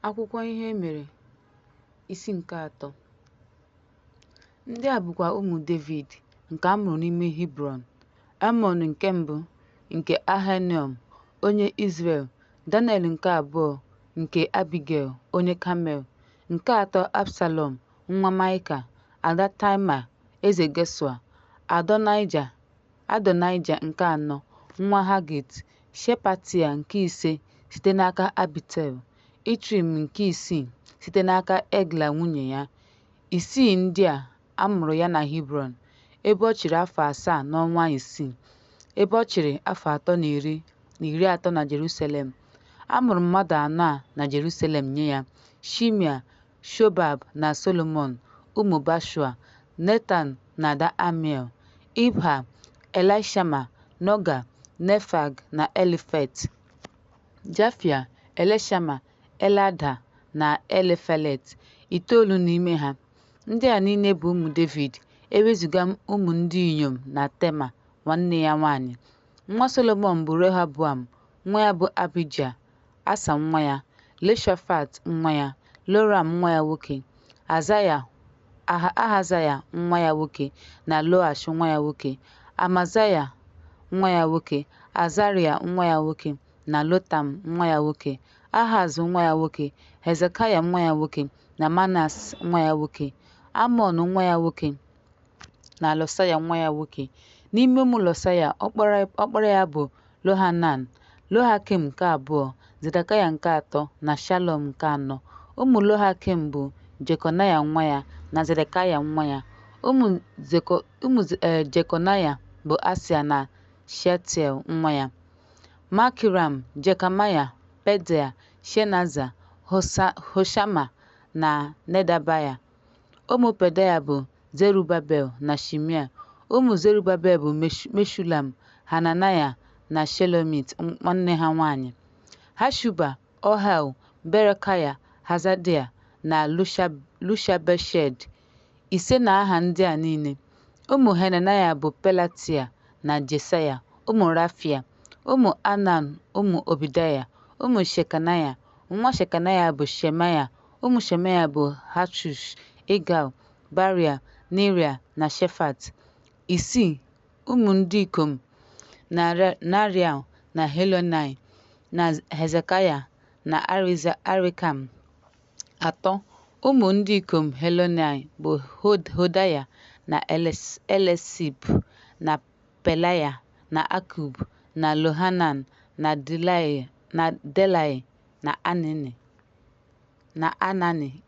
Akwụkwọ Ihe E Mere, isi nke atọ. Ndị a bụkwa ụmụ Devid, nke a mụrụ n'ime Hebrọn: Amnọn nke mbụ, nke Ahaịnoam onye Izrel, Daniel nke abụọ, nke Abigel onye Kamel, nke atọ Absalọm nwa Maịka, ada Talmaị eze Geshua, Adonaịja nke anọ, nwa Hagit, Shepatia nke ise site n'aka Abital, Itream nke isii site n'aka Egla nwunye ya. Isii ndị a, a mụrụ ya na Hebrọn, ebe ọ chịrị afọ asaa na ọnwa isii, ebe ọ chịrị afọ atọ na 30 na Jerusalem. A mụrụ mmadụ anọ a na Jerusalem nye ya: Shimea, Shobab na Solomọn, ụmụ Batshua, Netan na ada Amiel, Ibha, Elishama, Noga, Nefeg na Elifet. Jafia, Elishama, Elada na Elifelet, itoolu n'ime ha. Ndị a niile bụ ụmụ Devid, ewezuga ụmụ ndị inyom na Tema nwanne ya nwanyị. Nwa Solomọn bụ Rehoboam, nwa ya bụ Abija, Asa nwa ya, Jehoshafat nwa ya, Joram nwa ya nwoke, Ahazaya nwa ya nwoke na Joash nwa ya nwoke, Amazaya nwa ya nwoke, Azaraya nwa ya nwoke na Jotam nwa ya nwoke, Ahaz nwa ya nwoke, Hezekaya nwa ya nwoke na Manase nwa ya nwoke, Amọn nwa ya nwoke na Josaya nwa ya nwoke. N'ime ụmụ Josaya, ọkpara ya bụ Johanan, Jehoiakim nke abụọ, Zedekaya nke atọ na Shalum nke anọ. Ụmụ Jehoiakim bụ Jekonaya nwa ya na Zedekaya nwa ya. Ụmụ Jekonaya bụ Asia na Shealtiel nwa ya. Malkiram, Jekamaya, Pedaya, Shenaza, Hoshama na Nedabaya. Ụmụ Pedaya bụ Zerubabel na Shimei. Ụmụ Zerubabel bụ Meshulam, Hananaya na Shelomit nwanne ha nwanyị. Hashuba, Ohel, Berekaya, Hazadia na Jushabheshed, ise n'aha ndị a niile. Ụmụ Hananaya bụ Pelatia na Jesaya, ụmụ Refaya, ụmụ Anan ụmụ Obadaya, ụmụ Shekanaya. Nwa Shekanaya bụ Shemaya, ụmụ Shemaya bụ Hatush, Igal, Baria, Nearia na Shafat. Isii, ụmụ ndị ikom Nearia na Elioenai, na Hezekaya na Azrikam. Atọ, ụmụ ndị ikom Elioenai bụ Hodaya na Eliashib na Pelaya na Akub na Johanan na Delaya na Anani.